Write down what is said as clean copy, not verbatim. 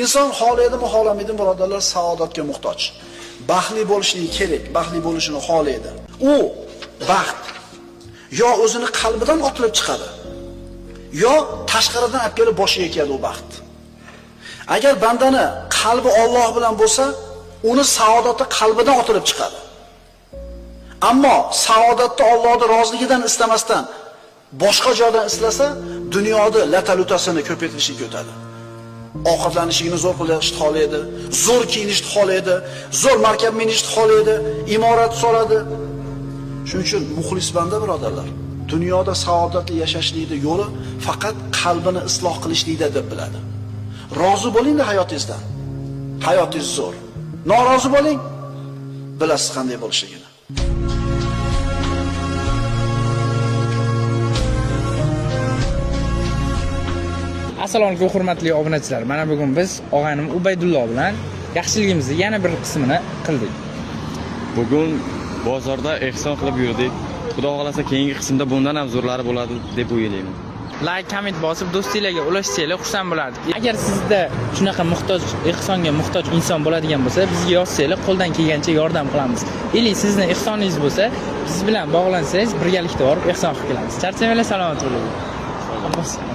Inson xohlaydimi, xohlamaydimi, birodarlar, saodatga muhtoj. Baxtli bo'lishligi kerak, baxtli bo'lishini xohlaydi. U baxt yo o'zini qalbidan otilib chiqadi, yo tashqaridan olib kelib boshiga keladi u baxt. Agar bandani qalbi Alloh bilan bo'lsa, uni saodati qalbidan otilib chiqadi. Ammo saodatni Allohning roziligidan istamasdan boshqa joydan islasa, dunyoda latalutasini ko'paytirishga o'tadi. Ovqatlanishini zo'r qilishni xohlaydi, zo'r kiyinishni xohlaydi, zo'r markab minishni xohlaydi, imorat soladi. Shuning uchun muxlis banda birodarlar, dunyoda saodatli yashashlikning yo'li faqat qalbini isloh qilishlikda deb biladi. Rozi bo'ling-da hayotingizdan. Hayotingiz zo'r. Norozi bo'ling, bilasiz qanday bo'lishligini. Assalomu alaykum hurmatli obunachilar. Mana bugun biz og'aynim Ubaydullo bilan yaxshiligimizni yana bir qismini qildik. Bugun bozorda ehson qilib yurdik. Xudo xohlasa keyingi qismda bundan ham zo'rlari bo'ladi deb o'ylayman. Like, comment bosib do'stinglarga ulashsanglar xursand bo'lardik. Agar sizda shunaqa muhtoj, ehsonga muhtoj inson bo'ladigan bo'lsa, bizga yozsanglar, qo'ldan kelgancha yordam qilamiz. Ili sizni ehsoningiz bo'lsa, biz bilan bog'lansangiz, birgalikda borib ehson qilib kelamiz. Charchamanglar, salomat bo'ling.